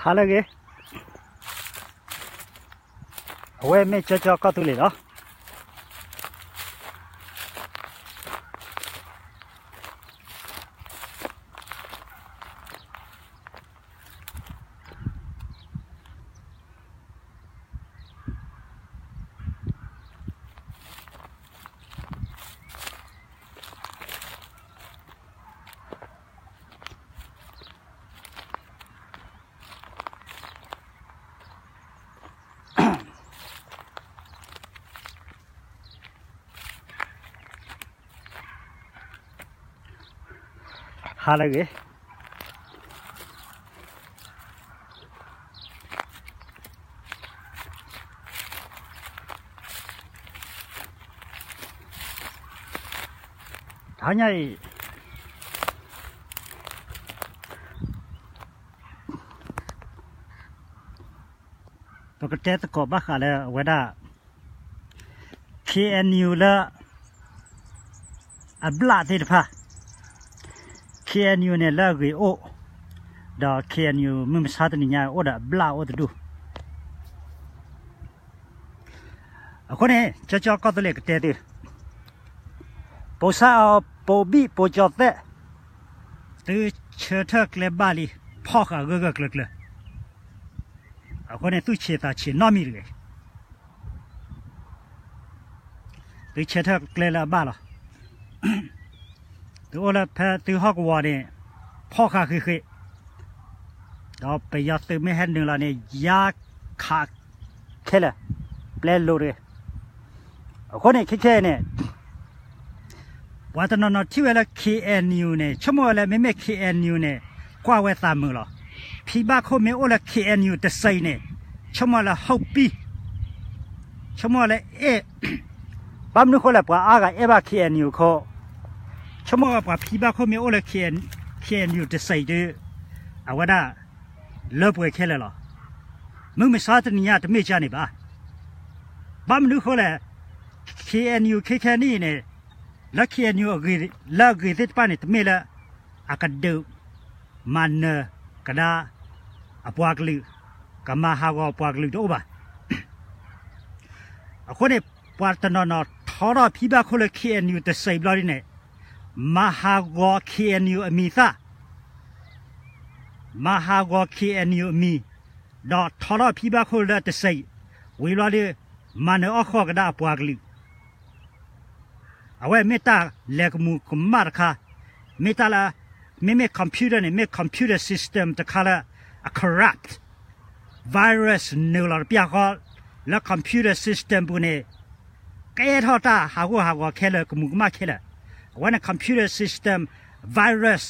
ဟါလၢအဂ့ၤ, အဝဲမ့ၢ်ကၠီကၠီကီၢ်သူလ့ၤလီၤ. ဟါလၢအဂ့ၤ, တဟါညါအံၤ ပကတဲသကိးဘၣ်ဃးလၢအဝဲဒၣ် ခ့ၣ်အဲၣ်ယူၣ်လၢ အဘျၣ်သ့ၣ်တဖၣ်, ခ့ၣ်အဲၣ်ယူၣ်န့ၣ်လၢအဂ့ၤအိၣ်, ဒီးခ့ၣ်အဲၣ်ယူၣ်မုၢ်မဆါတနံၤညါအိၣ်ဒီးအဘျၣ်အိၣ်တဒူၣ်. အဃိန့ၣ် ကၠီကၠီကီၢ်သူလ့ၤကတဲသု, ပိာ်ဆၣ်အီၤ ပိာ်ဘံၣ်ပိာ်ကၠီၤသဲး, သုဆၢထၢၣ်ကျဲဘၣ်လံ, ဖီၣ်ဃာ်ဂၢၢ်ဂၢၢ်ကျၢၤကျၢၤ. အဃိန့ၣ် သူၣ်ဆံးသးဆံးနီတမံၤတဂ့ၤ. သုဆၢထၢၣ်ကျဲလၢအဘၣ်လီၤ. သုအိၣ်လၢဖဲသုဟီၣ်ကဝီၤန့ၣ် ဖီၣ်ဃာ်ဃ့ဃ့, ဒီးပယီၤသုးမ့ၢ်ဟဲနုာ်လီၤန့ၣ် ယါခးခဲလၢာ်, ပျဲလိာ်တဂ့ၤ. အဃိန့ၣ် ခဲခဲအံၤန့ၣ် ပှၤတနီၤနီၤထံၣ်ဝဲလၢ ခ့ၣ်အဲၣ်ယူၣ်န့ၣ် ဆိကမိၣ်ဝဲလၢ မ့မ့ၢ် ခ့ၣ်အဲၣ်ယူၣ်န့ၣ် ကွၢ်ဝဲသးမုာ်လီၤ. ဖံဘၣ်ခိၣ်မ့ၢ်အိၣ်လၢ ခ့ၣ်အဲၣ်ယူၣ်တစဲးအံၤန့ၣ် ဆိကမိၣ်လၢ ဟီၣ်ပံ, ဆိကမိၣ်လၢအဲၣ်, ဘၣ်မနုၤဃိလဲၣ် ပှၤအါဂၤအဲၣ်ဘၣ် ခ့ၣ်အဲၣ်ယူၣ်ခိၣ်, ဆိကမိၣ်ဝဲပှၤဖံဘၣ်ခိၣ်မ့ၢ်အိၣ်လၢ ခ့ၣ်အဲၣ်ယူၣ်တစဲးအံၤဒီး အဝဲဒၣ် လၢပှဲၤခဲလၢာ်လီၤ. မုၢ်မဆါတနံၤညါတမ့ၢ်ကန့ၣ်ဘၣ်. ဘၣ်မနုၤဃိလဲၣ်, ခ့ၣ်အဲၣ်ယူၣ်ခဲခဲနံၣ်အံၤန့ၣ် လၢ ခ့ၣ်အဲၣ်ယူၣ်အဂ့ၤ, လၢအဂ့ၤသ့ၣ်တဖၣ်န့ၣ် တမ့ၢ်လၢ အကဒုး မၤနၢၤကဒါ အပှၤကလုာ်, ကမၤဟးဂီၤအပှၤကလုာ်တအိၣ်ဘၣ်. အဃိန့ၣ် ပှၤတနီၤနီၤထီထီၣ်ဖံဘၣ်ခိၣ်လၢ ခ့ၣ်အဲၣ်ယူၣ်တစဲးဘျီဒ်န့ၣ် မၤဟးဂီၤ ခ့ၣ်အဲၣ်ယူၣ်အမံၤသၣ်, မၤဟးဂီၤ ခ့ၣ်အဲၣ်ယူၣ်အမံၤ, ဒီးထီထီၣ်ဖံဘၣ်ခိၣ်လၢတစဲး, ဝံၤဘျီဒီး မၤနၢၤအီၣ်ဃီၣ်ကဒါအပှၤကလုာ် အဝဲမ့ၢ်တၢ်လဲၤကမူၤကမၣ်တခါ, မ့ၢ်တၢ်လၢ မ့မ့ၢ် computer န့ၣ် မ့ၢ် computer system တခါလၢ အ corrupt, virus နုာ်လီၤတပျၢ်ဃီ လၢ computer system ပူၤန့ၣ် ကဲထီၣ်တၢ်ဟးဂူာ်ဟးဂီၤခဲလၢာ် ကမူၤကမၣ်ခဲလၢာ်. အဝဲန့ၣ် computer system virus,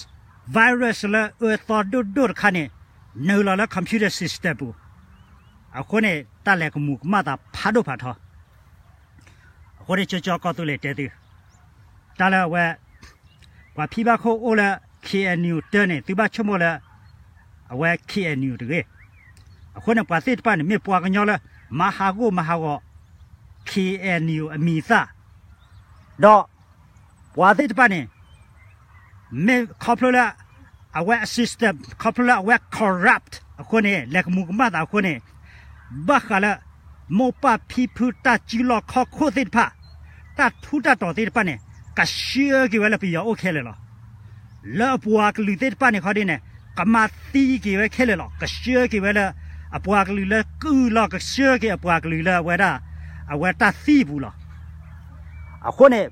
virus လၢအၢသီဒိၣ်ဒိၣ်တခါန့ၣ် နုာ်လီၤလၢ computer system ပူၤ, အဃိန့ၣ် တၢ်လဲၤကမူၤကမၣ်သးဖးဒိၣ်ဖးထီ အဃိန့ၣ် ကၠီကၠီကီၢ်သူလ့ၤတဲသု, တၢ်လၢအဝဲ ပှၤဖံဘၣ်ခိၣ်အိၣ်လၢ ခ့ၣ်အဲၣ်ယူၣ်တၢန့ၣ် သုဘၣ်ဆိကမိၣ်လၢ အဝဲ ခ့ၣ်အဲၣ်ယူၣ် တဂ့ၤ. အဃိန့ၣ် ပှၤသ့ၣ်တဖၣ်န့ၣ် မ့ၢ်ပှၤကညီလၢ မၤဟးဂူာ်မၤဟးဂီၤ ခ့ၣ်အဲၣ်ယူၣ် အမံၤသၣ်, ဒီး ပှၤသ့ၣ်တဖၣ်န့ၣ် မ့ၢ်ခီဖျိလၢ အဝဲအ system ခီဖျိလၢအဝဲ corrupt အဃိန့ၣ် လဲၤကမူၤကမၣ်သးအဃိန့ၣ် ဘၣ်ဃးလၢ မိၢ်ပၢ်ဖံဖုတၢ်စုလီၢ်ခီၣ်ခိၣ်သ့ၣ်တဖၣ်, တၢ်ထူးတၢ်တီၤသ့ၣ်တဖၣ်န့ၣ် ကဆှၢက့ၤဝဲလၢပယီၤအိၣ်ခဲလၢာ်လီၤ. လၢအပှၤကလုာ်သ့ၣ်တဖၣ်န့ၣ်ခီဒ်န့ၣ် ကမၤသံက့ၤဝဲခဲလၢာ်လီၤ. ကဆှၢက့ၤဝဲလၢ အပှၤကလုာ်လၢကုၢ်လီၢ်, ကဆှၢက့ၤအပှၤကလုာ်လၢအဝဲဒၣ် အဝဲတၢ်သံပူၤလီၤ. အဃိန့ၣ်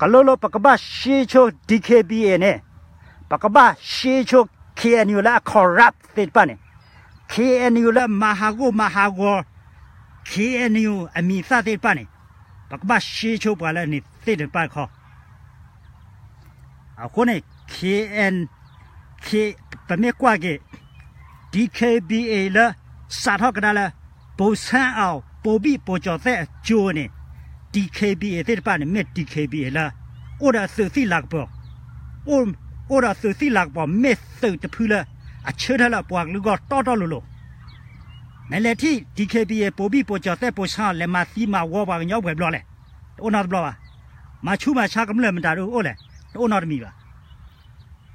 ကလိလိပကဘၣ်ရှဲဆိ DKBA န့ၣ်, ပကဘၣ်ရှဲဆိ ခ့ၣ်အဲၣ်ယူၣ် လၢအ corrupt သ့ၣ်တဖၣ်န့ၣ်, ခ့ၣ်အဲၣ်ယူၣ် လၢမၤဟးဂူာ်မၤဟးဂီၤ ခ့ၣ်အဲၣ်ယူၣ် အမံၤသၣ်သ့ၣ်တဖၣ်န့ၣ်, ပကဘၣ်ရှဲဆိပှၤလၢအန့ၣ်သ့ၣ်တဖၣ်ခီ အဃိန့ၣ် ခ့ၣ်အဲၣ်ယူၣ် ပမ့ၢ်ကွၢ်က့ၤ DKBA လၢ စးထီၣ်ကဒါလၢ ပိာ်ဆၣ်အီၤ ပိာ်ဘံၣ်ပိာ်ကၠီၤသဲးအကၠိန့ၣ် DKBA သ့ၣ်တဖၣ်န့ၣ် မ့ၢ် DKBA လၢ အိၣ်ဒီးအသုးသံၣ်လၤကပီၤ, အိၣ်ဒီးအသုးသံၣ်လၤကပီၤ မ့ၢ်သုးတဖုလၢ အဆၢထၢၣ်လၢအပှၤကလုာ်အဂီၢ်တီတီလိၤလိၤ. နလဲၤထံၣ် DKBA ပိာ်ဘံၣ်ပိာ်ကၠီၤသဲး ပိာ်ဆၣ်အီၤ လဲၤမၤသံမၤဝီပှၤကညီအိၣ်ပှဲၤဘျီလဲၣ်. တအိၣ်နီတဘျီဘၣ်. မၤဆူးမၤဆါကမျၢၢ်မတၤဒုအိၣ်လဲၣ်. တအိၣ်နီတမံၤဘၣ်.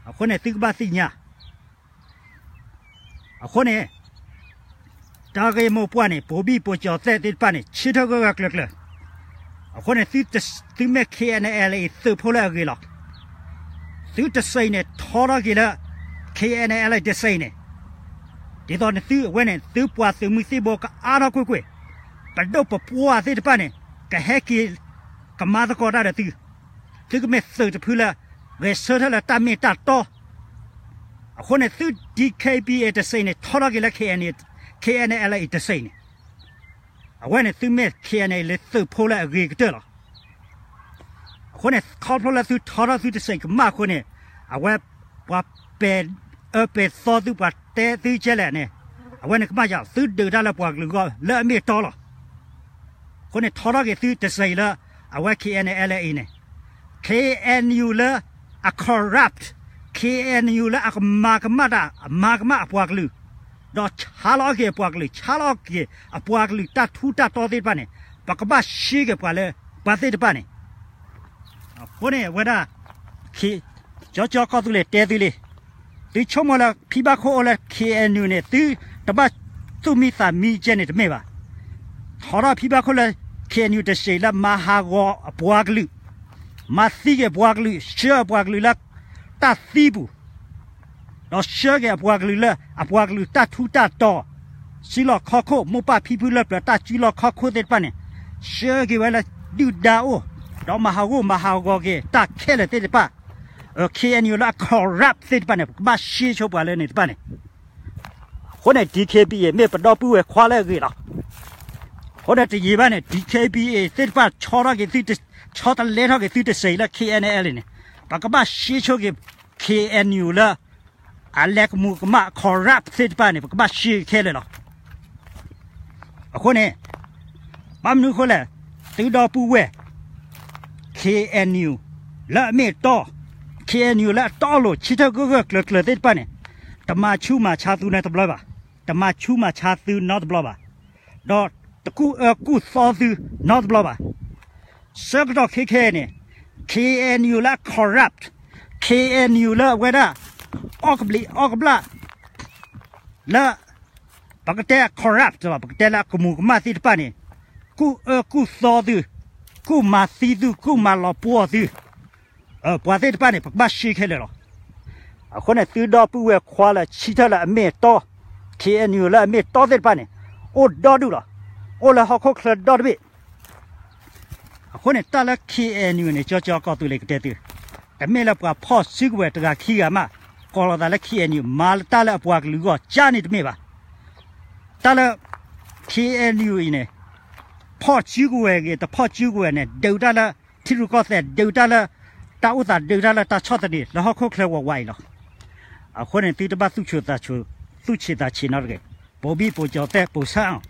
အဃိန့ၣ် သုကဘၣ်သ့ၣ်ညါ အဃိန့ၣ် တၢ်ဂ့ၢ်မိၢ်ပှၢ်န့ၣ် ပိာ်ဘံၣ်ပိာ်ကၠီၤသဲးသ့ၣ်တဖၣ်န့ၣ် ဆၢထၢၣ်ဂၢၢ်ဂၢၢ်ကျၢၤကျၢၤ, အဃိန့ၣ် သုမ့ၢ် K N L A သုးဖိလၢအဂ့ၤလီၤ. သုတစဲးအံၤန့ၣ် ထီထီၣ်က့ၤလၢ K N L A တစဲးအံၤန့ၣ်, ဒ်သိးန့ၣ်သုအဝဲန့ၣ် သုပှၤသုးမုၢ်သံၣ်ဘိကအါထီၣ်ကွ့ၢ်ကွ့ၢ်, ပဒိၣ်ပပှၢ်သ့ၣ်တဖၣ်န့ၣ် ကဟဲက့ၤကမၤသကိးတၢ်ဒီးသု, သုကမ့ၢ်သုးတဖုလၢ ဂဲၤဆၢထၢၣ်လၢတၢ်မ့ၢ်တၢ်တီ အဃိန့ၣ် သု D K B A တစဲးအံၤန့ၣ် ထီထီၣ်က့ၤလၢ K N A, K N L A တစဲးအံၤန့ၣ်, အဝဲန့ၣ်သုမ့ၢ် K N L A သုးဖိလၢအဂ့ၤကတၢၢ်လီၤ. အဃိန့ၣ် ခီဖျိလၢသုထီထီၣ်သုတစဲးကမၣ်အဃိန့ၣ်, အဝဲပှၤပဲာ်အၢပဲာ်သီသု ပှၤတဲသုကဲလဲၣ်န့ၣ်, အဝဲန့ၣ်ကမၣ်ယၤ သုဒုးတၢ်လၢပှၤကလုာ်အဂီၢ်လၢအမ့ၢ်အတီလီၤ. အဃိန့ၣ် ထီထီၣ်က့ၤသုတစဲးအံၤလၢ အဝဲ K N L A အံၤန့ၣ်, K N U လၢအ corrupt, K N U လၢအကမၤကမၣ်တၢ် အမၤကမၣ်အပှၤကလုာ်, ဒီးဆါလီၤအီၣ်က့ၤအပှၤကလုာ်, ဆါလီၤအီၣ်က့ၤအပှၤကလုာ်တၢ်ထူတၢ်တီသ့ၣ်တဖၣ်န့ၣ်, ပကဘၣ်ရှဲက့ၤပှၤလၢ ပှၤသ့ၣ်တဖၣ်န့ၣ်, အဃိန့ၣ် အဝဲဒၣ် ကၠီကၠီကီၢ်သူလ့ၤတဲသုလံ, သုဆိကမိၣ်လၢဖံဘၣ်ခိၣ်အိၣ်လၢ K N U န့ၣ် သုတဘၣ်သူၣ်မံသးမံကဲန့ၣ်တမ့ၢ်ဘၣ်. ထီထီၣ်ဖံဘၣ်ခိၣ်လၢ K N U တစဲးလၢမၤဟးဂီၤအပှၤကလုာ်, မၤသံက့ၤအပှၤကလုာ်, ဆှၢအပှၤကလုာ်လၢတၢ်သံပူၤ, ဒီးဆှၢက့ၤအပှၤကလုာ်လၢအပှၤကလုာ်တၢ်ထူတၢ်တီၤ, စုလီၢ်ခီၣ်ခိၣ် မိၢ်ပၢ်ဖံဖုလၢပျၢၤတၢ်စုလီၢ်ခီၣ်ခိၣ်သ့ၣ်တဖၣ်န့ၣ်, ဆှၢက့ၤဝဲလၢဒုၣ်ဒါအိၣ်, ဒီးမၤဟးဂီၤမၤဟးဂီၤက့ၤတၢ်ခဲလၢာ်သ့ၣ်တဖၣ်, K N U လၢအ corrupt သ့ၣ်တဖၣ်န့ၣ် ပကဘၣ်ရှဲဆိပှၤလၢန့ၣ်တဖၣ်န့ၣ်, အဃိန့ၣ် D K B A မ့ၢ်ပဒီပုၢ်ဝဲၢ်ခွါလၢအဂ့ၤလီၤ. အဃိန့ၣ်တယံာ်ဘၣ်န့ၣ် D K B A သ့ၣ်တဖၣ်ဆီထီၣ်က့ၤသု, ဆီတလဲထီၣ်က့ၤသုတစဲးလၢ K N L န့ၣ်, ပကဘၣ်ရှဲဆိက့ၤ K N U လၢ အလဲၤကမူၤကမၣ် corrupt သ့ၣ်တဖၣ်န့ၣ် ပကဘၣ်ရှဲခဲလၢာ်လီၤ. အဃိန့ၣ်, ဘၣ်မနုၤအဃိလဲၣ်, သုဒီပုၢ်ဝဲၢ် K N U လၢအမ့ၢ်အတီ, K N U လၢအတီအလိၤ ဆၢထၢၣ်ဂၢၢ်ဂၢၢ်ကျၢၤကျၢၤသ့ၣ်တဖၣ်န့ၣ်, တမၤဆူးမၤဆါသုနီတဘျီဘၣ်, တမၤဆူးမၤဆါသုနီတဘျီဘၣ်, ဒီးတကူၣ်အၢကူၣ်သီသုနီတဘျီဘၣ်. ဆၢကတီၢ်ခဲခဲအံၤန့ၣ်, K N U လၢအ corrupt, K N U လၢအဝဲဒၣ် အီၣ်ကဘျံးအီၣ်ကဘျၣ် လၢ ပကတဲ corrupt လီၤ, ပကတဲလၢအကမူၤကမၣ်သ့ၣ်တဖၣ်န့ၣ်, ကူၣ်အၢကူၣ်သီသု, ကူၣ်မၤသံသု, ကူၣ်မၤလီၤပှီၢ်သု, ပှၤသ့ၣ်တဖၣ်န့ၣ် ပကဘၣ်ရှဲခဲလၢာ်လီၤ. အဃိန့ၣ် သုဒီပုၢ်ဝဲၢ်ခွါလၢဆၢထၢၣ်လၢအမ့ၢ်အတီ, K N U လၢအမ့ၢ်အတီသ့ၣ်တဖၣ်န့ၣ်, အိၣ်ဒီဒူၣ်လီၤ. အိၣ်လၢဟီၣ်ခိၣ်ချၢဒီတဘ့ၣ် အဃိန့ၣ် တၢ်လၢ K N U န့ၣ် ကၠီကၠီကီၢ်သူလ့ၤကတဲသု, တမ့ၢ်လၢပှၤဖီၣ်စုကဝဲၤတဂၤခံဂၤမး ကိးလီၤသးလၢ K N U မၤတၢ်လၢအပှၤကလုာ်အဂီၢ် ကန့ၣ်တမ့ၢ်ဘၣ်. တၢ်လၢ K N U အံၤန့ၣ် ဖီၣ်စုကဝဲၤဂ့ၤ တဖီၣ်စုကဝဲၤန့ၣ် ဒုးတၢ်လၢထံရူၢ်ကီၢ်သဲး ဒုးတၢ်လၢတၢ်အိၣ်သး ဒုးတၢ်လၢတၢ်ဆီၣ်သနံး လၢဟီၣ်ခိၣ်ချၢဝးဝးအံၤလီၤ. အဃိန့ၣ် သုတဘၣ်သူၣ်ဆူၣ်သးဆူၣ် သူၣ်ဆံးသးဆံးနီတဂ့ၤ, ပိာ်ဘံၣ်ပိာ်ကၠီၤသဲးပိာ်ဆၢအီၤ,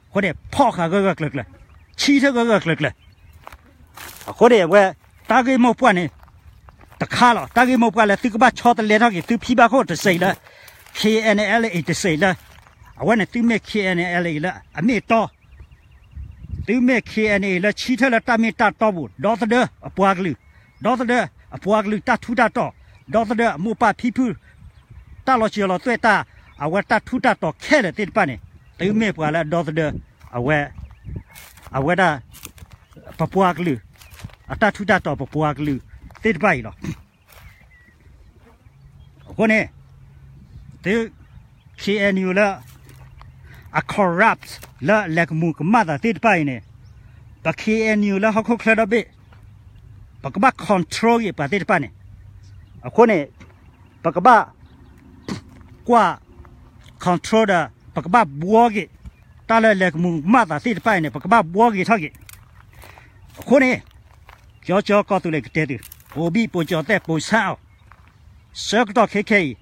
အဃိန့ၣ် ဖီၣ်ဃာ်ဂၢၢ်ဂၢၢ်ကျၢၤကျၢၤ, ဆၢထၢၣ်ဂၢၢ်ဂၢၢ်ကျၢၤကျၢၤ. အဃိန့ၣ် အဝဲ တၢ်ဂ့ၢ်မိၢ်ပှၢ်န့ၣ် တခါလီၤ. တၢ်ဂ့ၢ်မိၢ်ပှၢ်လၢသုကဘၣ်ဆီတလဲထီၣ်က့ၤ သုဖံဘၣ်ခိၣ်တစဲးလၢ K N L A တစဲးလၢ အဝဲန့ၣ်သုမ့ၢ် K N L A လၢအမ့ၢ်အတီ သုမ့ၢ် K N A လၢဆၢထၢၣ်လၢတၢ်မ့ၢ်တၢ်တီပူၤ ဒီသဒၢအပှၤကလုာ်, ဒီသဒၢအပှၤကလုာ်တၢ်ထူးတၢ်တီၤ, ဒီသဒၢအမိၢ်ပၢ်ဖံဖု တၢ်လီၤစၢၤလီၤသွဲၣ်တၢ် အဝဲတၢ်ထူးတၢ်တီၤခဲလၢာ်သ့ၣ်တဖၣ်န့ၣ် သုမ့ၢ်ပှၤလၢအဒီသဒၢ အဝဲ အဝဲဒၣ် ပပှၤကလုာ် အတၢ်ထူးတၢ်တီၤပပှၤကလုာ်သ့ၣ်တဖၣ်အံၤလီၤ. အဃိန့ၣ် သု K N U လၢ အ corrupt လၢအလဲၤကမူၤကမၣ်သးသ့ၣ်တဖၣ်အံၤန့ၣ် ပ K N U လၢဟီၣ်ခိၣ်ချၢဒီဘ့ၣ် ပကဘၣ် control က့ၤပှၤသ့ၣ်တဖၣ်န့ၣ်, အဃိန့ၣ် ပကဘၣ် ကွၢ် control ဒီး ပကဘၣ်ဘှီက့ၤ တၢ်လၢလဲၤကမူၤကမၣ်သးသ့ၣ်တဖၣ်အံၤန့ၣ် ပကဘၣ်ဘှီက့ၤထီၣ်က့ၤ. အဃိန့ၣ် ကၠီကၠီကီၢ်သူလ့ၤကတဲသု, ပိာ်ဘံၣ်ပိာ်ကၠီၤသဲးပိာ်ဆၢအီၤ, ဆၢကတီၢ်ခဲခဲအံၤ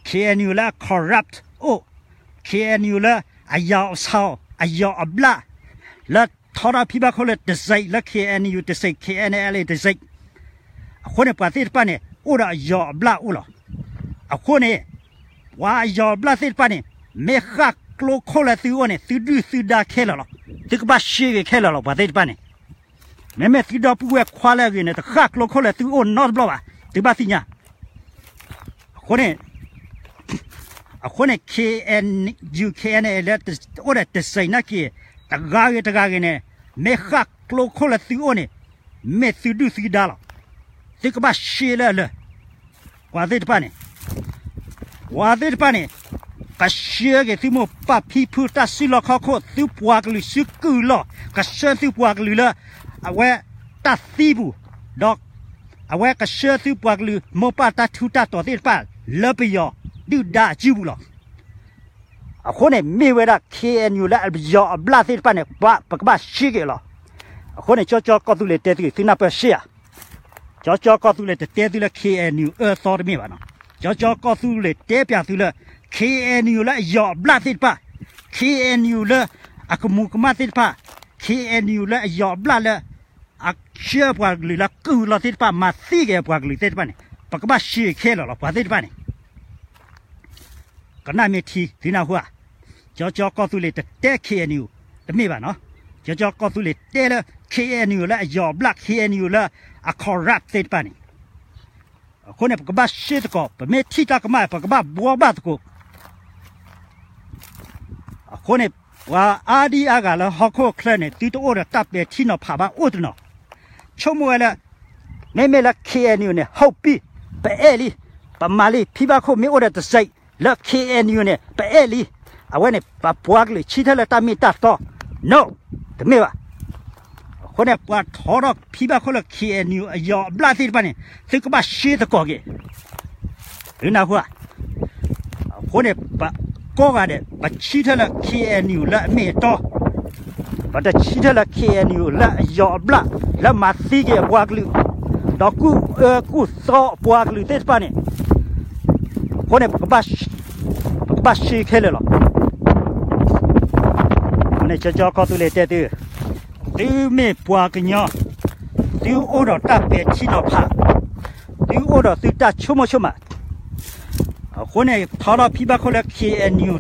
K N U လၢအ corrupt အိၣ်, K N U လၢအယီၤအဆၢအီၤ အယီၤအဘျၣ် လၢထီထီၣ်ဖံဘၣ်ခိၣ်လၢတစဲး လၢ K N U တစဲး K N L A တစဲး အဃိန့ၣ် ပှၤသ့ၣ်တဖၣ်န့ၣ် အိၣ်ဒီးအယီၤအဘျၣ်အိၣ်လီၤ. အဃိန့ၣ် ပှၤအယီၤအဘျၣ်သ့ၣ်တဖၣ်န့ၣ် မ့ၢ်ဃၣ်ကျိခိၣ်လၢသုအိၣ်န့ၣ် သုဒုၣ်သုဒါခဲလၢာ်လီၤ. သုကဘၣ်ရှဲက့ၤခဲလၢာ်လီၤ ပှၤသ့ၣ်တဖၣ်န့ၣ်. မ့မ့ၢ်သုဒီပုၢ်ဝဲၢ်ခွါလၢအဂ့ၤန့ၣ် တဃၣ်ကျိခိၣ်လၢသုအိၣ်နီတဘျီဘၣ်, သုဘၣ်သ့ၣ်ညါ. အဃိန့ၣ် အဃိန့ၣ် K N U K N A လၢအိၣ်ဒီးတစဲးနာ်က့ တဂၤဂ့ၤတဂၤဂ့ၤန့ၣ် မ့ၢ်ဃၣ်ကျိခိၣ်လၢသုအိၣ်န့ၣ် မ့ၢ်သုဒုၣ်သုဒါလီၤ. သုကဘၣ်ရှဲလၢအလၢာ် ပှၤသ့ၣ်တဖၣ်န့ၣ် ပှၤသ့ၣ်တဖၣ်န့ၣ် ကဆှၢက့ၤသုမိၢ်ပၢ်ဖံဖု တၢ်စုလီၢ်ခီၣ်ခိၣ် သုပှၤကလုာ်စုကုၢ်လီၢ် ကဆှၢသုပှၤကလုာ်လၢ အဝဲတၢ်သံပူၤ ဒီး အဝဲကဆှၢသုပှၤကလုာ် မိၢ်ပၢ်တၢ်ထူးတၢ်တီၤသ့ၣ်တဖၣ် လၢပယီၤဒုၣ်ဒါအစုပူၤလီၤ. အဃိန့ၣ် မ့ၢ်ဝဲဒၣ် K N U လၢအယီၤအဘျၣ်သ့ၣ်တဖၣ်န့ၣ် ပကဘၣ်ရှဲက့ၤလီၤ. အဃိန့ၣ် ကၠီကၠီကီၢ်သူလ့ၤတဲသု သုနၢ်ပၢၢ်ရှဲဧါ. ကၠီကၠီကီၢ်သူလ့ၤတတဲသုလၢ K N U အၢသီတမ့ၢ်ဘၣ်နီၤ. ကၠီကၠီကီၢ်သူလ့ၤတဲပၠးသုလၢ K N U လၢအယီၤအဘျၣ်သ့ၣ်တဖၣ်, K N U လၢအကမူၤကမၣ်သ့ၣ်တဖၣ်, K N U လၢအယီၤအဘျၣ်လၢ အဆှၢပှၤကလုာ်လၢကုၢ်လီၢ်သ့ၣ်တဖၣ် မၤသံက့ၤအပှၤကလုာ်သ့ၣ်တဖၣ်န့ၣ် ပကဘၣ်ရှဲခဲလၢာ်လီၤ ပှၤသ့ၣ်တဖၣ်န့ၣ် ကနၣ်မ့ၢ်ထံ သုနၢ်ဟူဧါ. ကၠီကၠီကီၢ်သူလ့ၤတတဲ K N U တမ့ၢ်ဘၣ်နီၤ. ကၠီကၠီကီၢ်သူလ့ၤတဲလၢ K N U လၢအယီၤအဘျၣ် K N U လၢအ corrupt သ့ၣ်တဖၣ်န့ၣ် အဃိန့ၣ် ပကဘၣ်ရှဲသကိး ပမ့ၢ်ထံၣ်တၢ်ကမၣ် ပကဘၣ်ဘှီဘၣ်သကိး အဃိန့ၣ် ပှၤအါဒံအါဂၤလၢဟီၣ်ခိၣ်ချၢန့ၣ် သုတအိၣ်ဒီးတၢ်ပဲာ်ထံနီၤဖးဘၣ်အိၣ်တနီၤ, ဆိကမိၣ်ဝဲလၢ မ့မ့ၢ်လၢ K N U န့ၣ် ဟုတ်ပြီ ပအဲၣ်လံ, ပမၤလံ, ဖံဘၣ်ခိၣ်မ့ၢ်အိၣ်ဒီးတစဲးလၢ K N U န့ၣ် ပအဲၣ်လံ, အဝဲန့ၣ် ပပှၤကလုာ်ဆၢထၢၣ်လၢတၢ်မ့ၢ်တၢ်တီ no တမ့ၢ်ဘၣ်. အဃိန့ၣ် ပှၤထီထီၣ်ဖံဘၣ်ခိၣ်လၢ K N U အယီၤအဘျၣ်သ့ၣ်တဖၣ်န့ၣ် သုကဘၣ်ရှဲသကိးက့ၤ သုနၢ်ဟူဧါ. အဃိန့ၣ် ပကိးဂၤဒဲး ပဆၢထၢၣ်လၢ K N U လၢအမ့ၢ်အတီ, ပတဆၢထၢၣ်လၢ K N U လၢအယီၤအဘျၣ် လၢမၤသံက့ၤအပှၤကလုာ်, ဒီးကူၣ်အၢကူၣ်သီအပှၤကလုာ်သ့ၣ်တဖၣ်န့ၣ်, အဃိန့ၣ် ပကဘၣ်ရှဲခဲလၢာ်လီၤ. န့ၣ် ကၠီကၠီကီၢ်သူလ့ၤတဲသု, သုမ့ၢ်ပှၤကညီ, သုအိၣ်ဒီးတၢ်ပဲာ်ထံနီၤဖး, သုအိၣ်ဒီးသုတၢ်ဆိကမိၣ်ဆိကမး, အဃိန့ၣ် ထီထီၣ်ဖံဘၣ်ခိၣ်လၢ K N U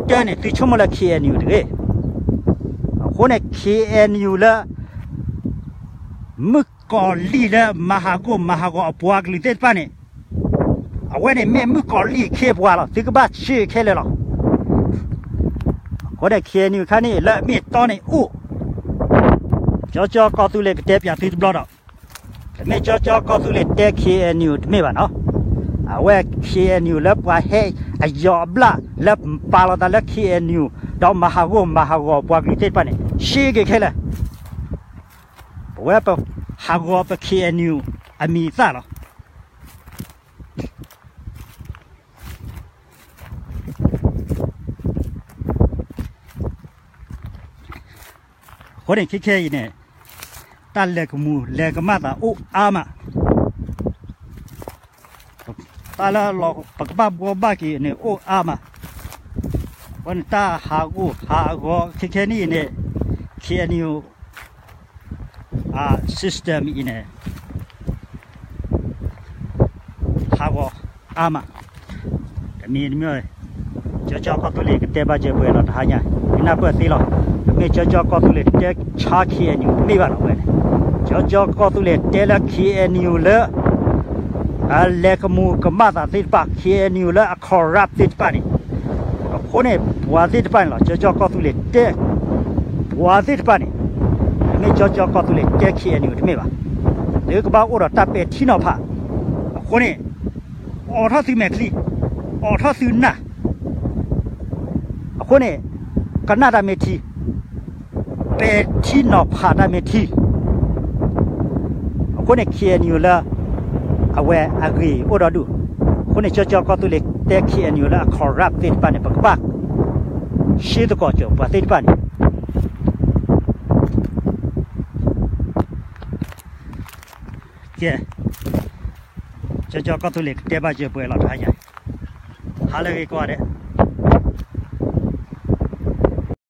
တၢန့ၣ် သုဆိကမိၣ်လၢ K N U တဂ့ၤ. အဃိန့ၣ် K N U လၢ မုၣ်ကီၤလံၢ်လၢမၤဟးဂီၤမၤဟးဂီၤအပှၤကလုာ်သ့ၣ်တဖၣ်န့ၣ်, အဝဲန့ၣ်မ့ၢ်မုၣ်ကီၤလံၢ်အခ့အပှၤလီၤ. သုကဘၣ်ရှဲခဲလၢာ်လီၤ. အဃိန့ၣ် K N U ခါန့ၣ် လၢအမ့ၢ်အတီန့ၣ်အိၣ်, ကၠီကၠီကီၢ်သူလ့ၤကတဲပၠးသုတဘျီဒီး, တမ့ၢ်ကၠီကၠီကီၢ်သူလ့ၤတဲ K N U တမ့ၢ်ဘၣ်နီၤ. အဝဲ K N U လၢပှၤဟဲအယီၤအဘျၣ်လၢပာ်လီၤသးလၢ K N U ဒီးမၤဟးဂီၤမၤဟးဂီၤပှၤကလုာ်သ့ၣ်တဖၣ်န့ၣ် ရှဲက့ၤခဲလၢာ်, ပဝဲပဟးဂီၤပ K N U အမံၤအသၣ်လီၤ. အဃိန့ၣ် ခဲခဲအံၤန့ၣ် တၢ်လဲၤကမူၤလဲၤကမၣ်သးအိၣ်အါမး, တၢ်လၢပကဘၣ်ဘှီဘၣ်က့ၤန့ၣ်အိၣ်အါမး, အဃိန့ၣ် တၢ်ဟးဂီၤဟးဂီၤခဲခဲနံၣ်အံၤန့ၣ် K N U အ system အံၤန့ၣ် ဟးဂီၤအါမး, တမံၤတမံၤ, ကၠီကၠီကီၢ်သူလ့ၤကတဲဘၣ်စၢၤပှဲၤလီၤတဟါညါ, သုနၢ်ပၢၢ်သ့လီၤ. တမ့ၢ်ကၠီကၠီကီၢ်သူလ့ၤတဲဆါ K N U တမ့ၢ်ဘၣ်နီၤဝဲန့ၣ်, ကၠီကၠီကီၢ်သူလ့ၤတဲလၢ K N U လၢ အလဲၤကမူၤကမၣ်သးသ့ၣ်တဖၣ် K N U လၢအ corrupt သ့ၣ်တဖၣ်န့ၣ်, အဃိန့ၣ် ပှၤသ့ၣ်တဖၣ်န့ၣ်လီၤ ကၠီကၠီကီၢ်သူလ့ၤတဲ, ပှၤသ့ၣ်တဖၣ်န့ၣ်, မ့ၢ်ကၠီကၠီကီၢ်သူလ့ၤတဲ K N U တမ့ၢ်ဘၣ်, သုကဘၣ်အိၣ်ဒီးတၢ်ပဲာ်ထံနီၤဖး, အဃိန့ၣ် အိးထီၣ်သုမဲာ်ချံ, အိးထီၣ်သုနၢ်, အဃိန့ၣ် ကနၣ်တၢ်မ့ၢ်ထံ, ပဲာ်ထံနီၤဖးတၢ်မ့ၢ်ထံ, အဃိန့ၣ် K N U လၢ အဝဲအဂ့ၢ်အိၣ်ဒီးဒူၣ်, အဃိန့ၣ် ကၠီကၠီကီၢ်သူလ့ၤတဲ K N U လၢအ corrupt သ့ၣ်တဖၣ်န့ၣ် ပကဘၣ် ရှဲသကိးစၢၤပှၤသ့ၣ်တဖၣ်န့ၣ် ကဲ, ကၠီကၠီကီၢ်သူလ့ၤကတဲဘၣ်စၢၤပှဲၤလီၤတဟါညါ, ဟါလၢအဂ့ၤကိးဂၤဒဲး,